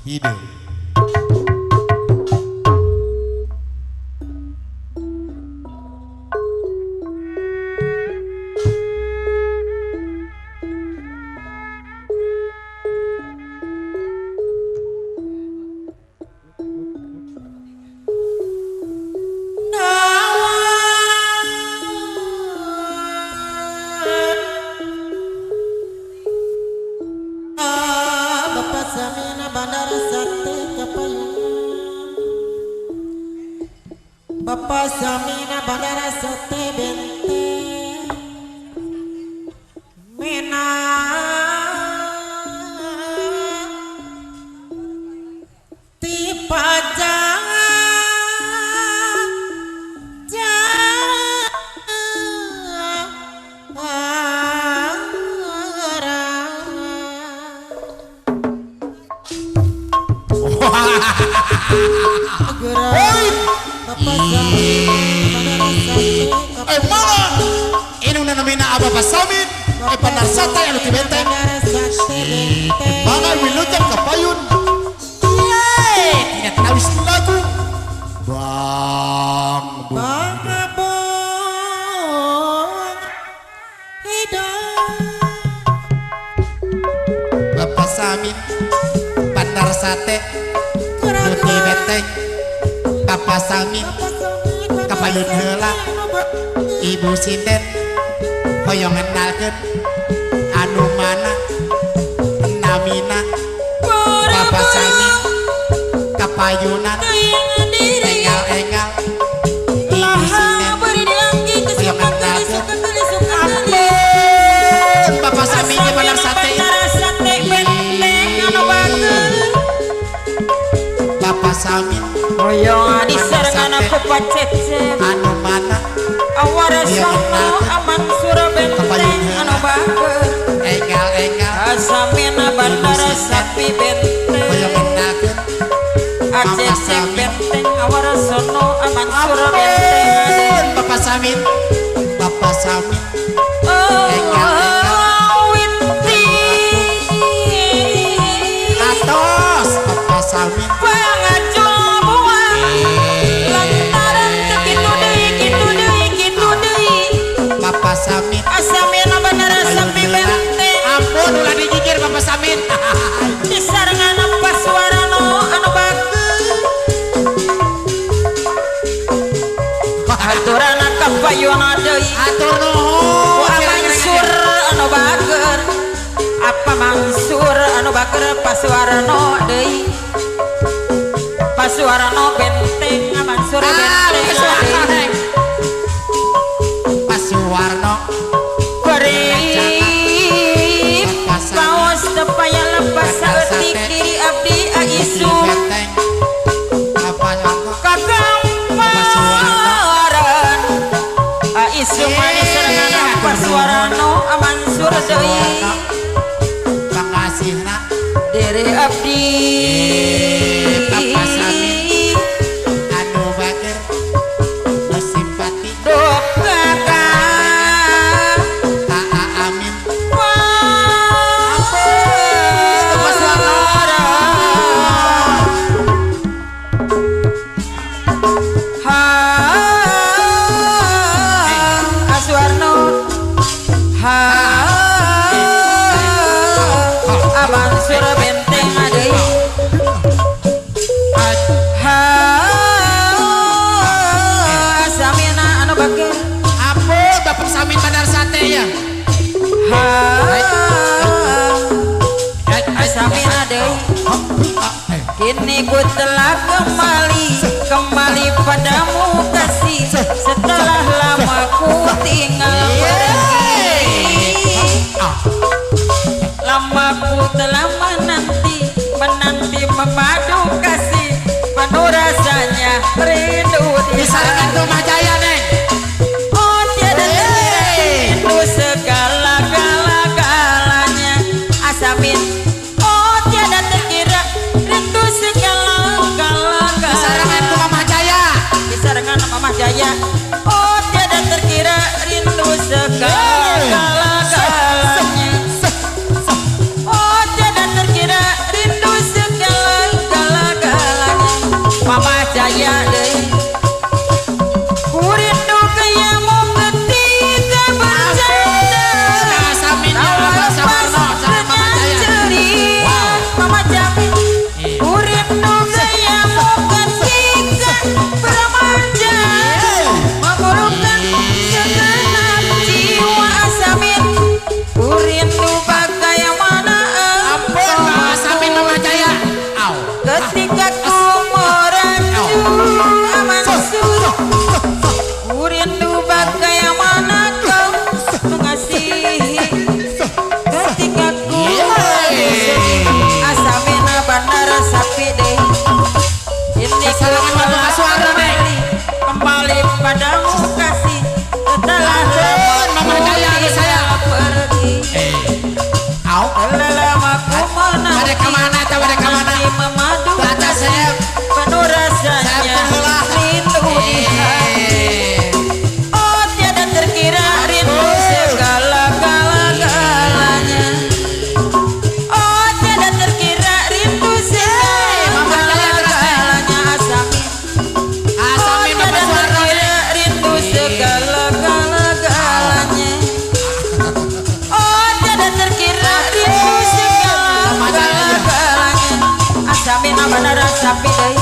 Hideung. Bapak Samina Bandara Sate Benteng Mina Tipajang Mana inung nanamina Bapak Samin Bandar Sate anu ti Benteng Bangga wilujeng kapayun. Yeay, tidak habis lagu Bang Bang Bapak Samin Bandar Sate anu ti Benteng Bapak Samin kapayun heula Ibu sinden hoyong ngenalkeun anu mana namina Bapak Samin kapayunan enggal-enggal Ibu sinden hoyong ngenalkeun Bapak Samin di Bandar Sate Bapak Samin hoyong disarengan ku pacecep anu mana awara sono aman surabenteng anu bager enggal-enggal Asamina Bandara Sapi Benteng hoyong ngenalkeun Acecep Benteng awara sono aman surabenteng Bapak Samin Bapak Samin enggal-enggal winti atos Bapak Samin Bapak Samin Asamina Bandara Sapi Benteng ampun ulah digigir Bapak Samin disarengan Pasuarano anu bager haturana kapayuna deui hatur nuhun Mansur anu bager apa Mansur anu bager Pasuarano deui Pasuarano Benteng Mansur Benteng Pasuwarno beri paos tepaya lepas saeutik diri abdi aisu kagamparan aisu manis sarengan Pasuwarno Mansur deui pangasihna diri abdi Bapak Samin anu bager nu simpati Kini ku telah kembali padamu kasih setelah lama ku tinggal pergi. Lama ku telah menanti memadu kasih penuh rasanya rindu di sarangan rumah jaya neng. Oh tiada rindu segala-gala-galanya Asamin. Oh tiada terkira rindu segala-gala-galanya Sarangan Mama Jaya. Sarangan Mama Jaya. Oh tiada terkira rindu segala Bandara sapi deui.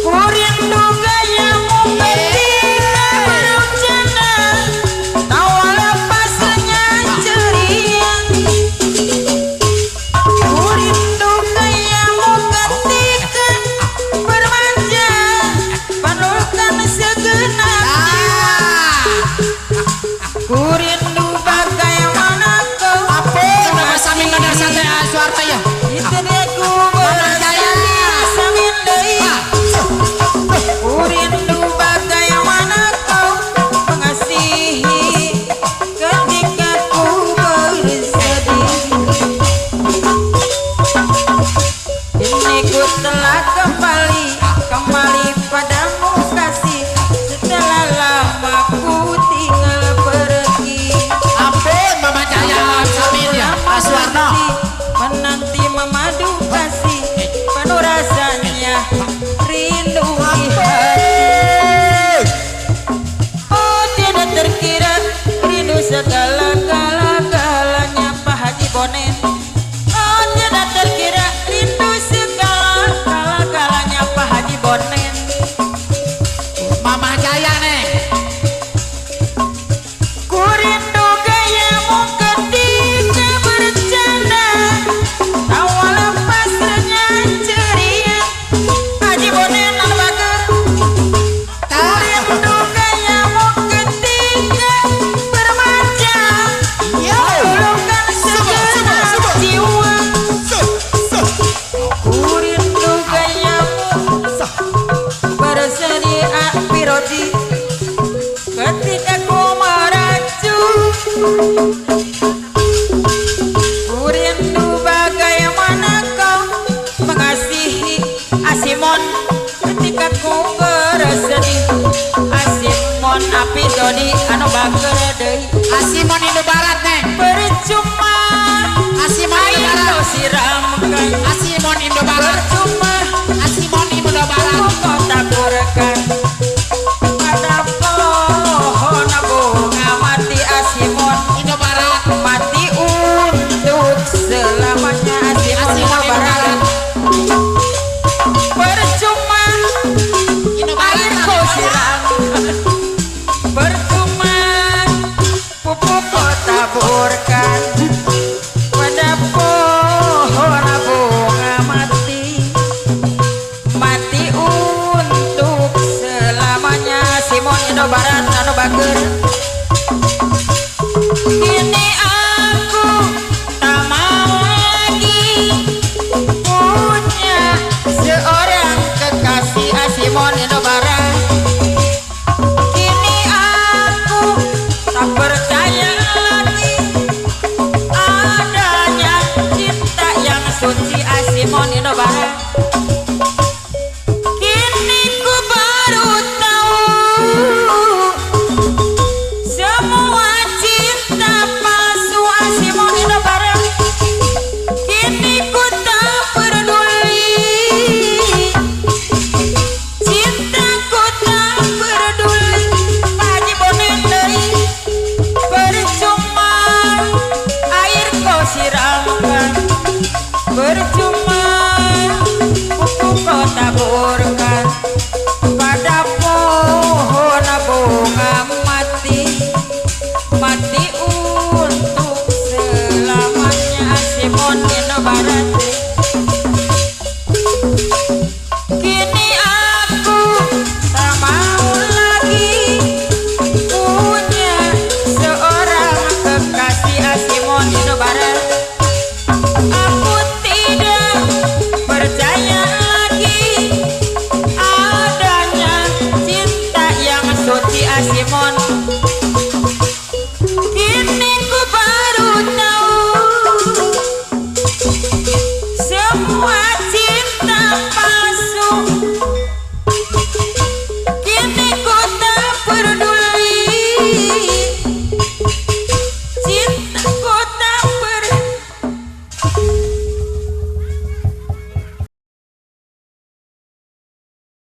Ku rindu gayamu ketika berencana, tawa lepasnya ceria. Ku rindu gayamu ketika bermanja, pelukan segenap jiwa. Ku rindu bagaimana kau. Apa nama Samin Bandar Sate Suarta ya? Itu dia ku bersedih Samin deui. Ku rindu bagaimana kau mengasihi ketika ku bersedih. Kini ku telah kembali, kembali padamu kasih. Setelah lama ku tinggal pergi. Ampun Mama Jaya Samin ya, Pak Suwarno. Menanti memadu kasih, penuh rasanya rindu di hati. Oh tidak terkira rindu segala kala-kalanya Pak Haji Bonen. Oh tidak terkira rindu segala kala-kalanya Pak Haji Bonen. Mama Jaya nih. Ku rindu gayamu ketika bercanda, tawa lepasnya ceria. Haji Bonen anu bager. Ku rindu gayamu ketika bermanja, pelukan segenap jiwa. Ku rindu gayamu bersedih apiroji ketika ku meracu. Ku rindu bagaimana kau mengasihi Asimon ketika ku bersedih. Asimon api dodi anu bager deui. Asimon Indo Barat nih. Percuma Asimon Indo air Barat. kau siramkan, Asimon Indo Barat. percuma Asimon Indo Barat. kau taburkan pada pohon bunga mati. Asimon Indo Barat. mati untuk selamanya. Asimon Asimon Indo Indo Barat. Barat. Percuma Indo Barat. air kau siramkan, percuma pupuk kau taburkan pada pohon bunga mati. Mati untuk selamanya. Simon Indo Barat anu bager. Kini